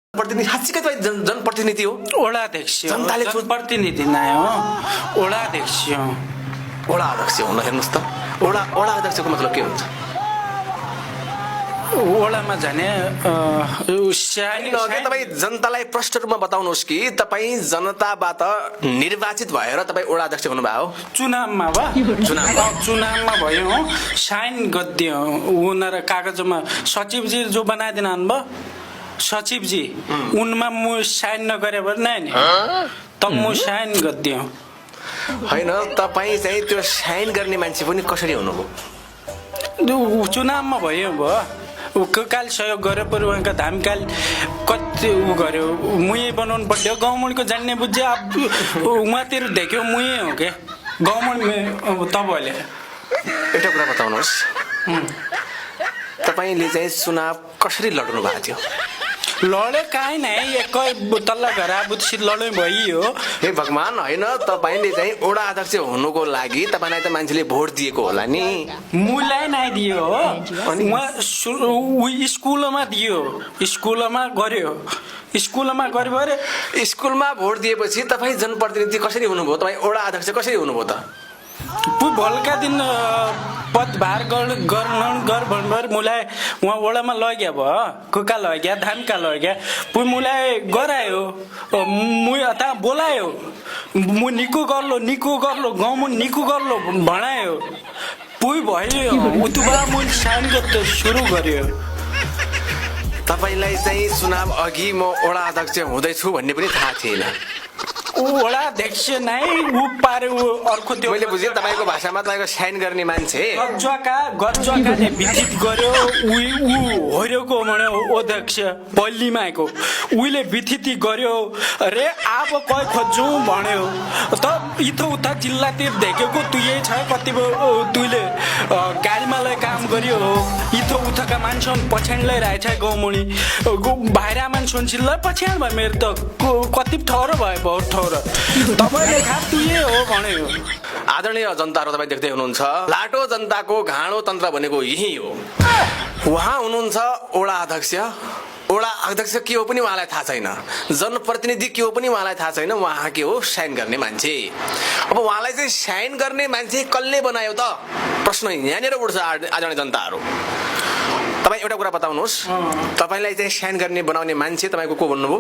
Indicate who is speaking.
Speaker 1: प्रतिनिधि साँच्चीकै तपाईँ जनप्रतिनिधि हो?
Speaker 2: वडा अध्यक्ष हो।
Speaker 1: जनताले
Speaker 2: प्रतिनिधि नै हो, वडा अध्यक्ष हो।
Speaker 1: वडा अध्यक्ष हुन हेर्नुहोस् त, वडा अध्यक्षको मतलब के हुन्छ?
Speaker 2: वडामा जाने
Speaker 1: तपाईँ जनतालाई प्रष्ट रूपमा बताउनुहोस् कि तपाईँ जनताबाट निर्वाचित भएर तपाईँ वडा अध्यक्ष हुनुभयो?
Speaker 2: चुनावमा चुनावमा भयो हो, साइन गरिदियो उनीहरू कागजमा। सचिवजी जो बनाइदिनु भयो सचिवजी, उनमा म साइन नगरे भने नै नि त म साइन गरिदियो।
Speaker 1: होइन, तपाईँ चाहिँ त्यो साइन गर्ने मान्छे पनि कसरी हुनुभयो?
Speaker 2: चुनावमा भयो काल सहयोग गर्यो, पर उहाँका धामकाल कति उ गर्यो, मुही बनाउनु पर्थ्यो। गाउँमुडको जान्ने बुझ्यो, अब उहाँतिर देख्यो मुही हो क्या गाउँमुड। तपाईँहरूले
Speaker 1: एउटा कुरा बताउनुहोस्, तपाईँले चाहिँ चुनाव कसरी लड्नु भएको थियो?
Speaker 2: लडे काहीँ नै, एकै तल्ला घर आबुसित लडै भइयो।
Speaker 1: हे भगवान, होइन तपाईँले चाहिँ वडा अध्यक्ष हुनुको लागि तपाईँलाई त मान्छेले भोट दिएको होला नि?
Speaker 2: मुलाई नै दियो हो, स्कुलमा दियो, स्कुलमा गर्यो, स्कुलमा गर्यो अरे।
Speaker 1: स्कुलमा भोट दिएपछि तपाईँ जनप्रतिनिधि कसरी हुनुभयो? तपाईँ वडा अध्यक्ष कसरी हुनुभयो त?
Speaker 2: भोलिका दिन पदभार गर भनेर मुलाई उहाँ वडामा लग्या भयो, कुका लग्या, धानका लग्या, पुइ मुलाई गरायो, मु अता बोलायो, मु निको गर्लो गाउँमा निको गर्लो भनायो, पुइ भयो उतुबा मु साइन गर्न सुरु गर्यो।
Speaker 1: तपाईँलाई चाहिँ चुनाव अघि म वडा अध्यक्ष हुँदैछु भन्ने पनि थाहा थिएन?
Speaker 2: वडा अध्यक्ष नै ऊ पारे अर्को त्यो
Speaker 1: मैले बुझेँ, तपाईँको भाषामा तपाईँको साइन गर्ने मान्छे
Speaker 2: गज्वाकाले विदित गर्यो, ऊ होरेको भन्यो अध्यक्ष बल्लीमा आएको, उहिले विथिति गर्यो अरे अब कै खोज्छौ भन्यो त। इथो उता जिल्लातिर देखेको तु यही छ, कति तुले गाडीमा लै काम गर्यो, इथो उताका मान्छे पछ्यान ल्याइरहेछ गाउँमुनि, बाहिर मान्छे चिल्ला पछ्यान भयो मेरो त कति ठहरो भयो बहुत ठहरो। तपाईँले खा तुए हो भन्यो।
Speaker 1: आदरणीय जनताहरू, तपाईँ देख्दै हुनुहुन्छ, लाटो जनताको घाँडो तन्त्र भनेको यही हो। उहाँ हुनुहुन्छ वडा अध्यक्ष। वडा अध्यक्ष के हो पनि उहाँलाई थाहा छैन, जनप्रतिनिधि के हो पनि उहाँलाई थाहा छैन, उहाँ के हो साइन गर्ने मान्छे। अब उहाँलाई चाहिँ साइन गर्ने मान्छे कसले बनायो त? प्रश्न यहाँनिर उठ्छ आदरणीय जनताहरू। तपाईँ एउटा कुरा बताउनुहोस्, तपाईँलाई चाहिँ साइन गर्ने बनाउने मान्छे तपाईँको को भन्नुभयो?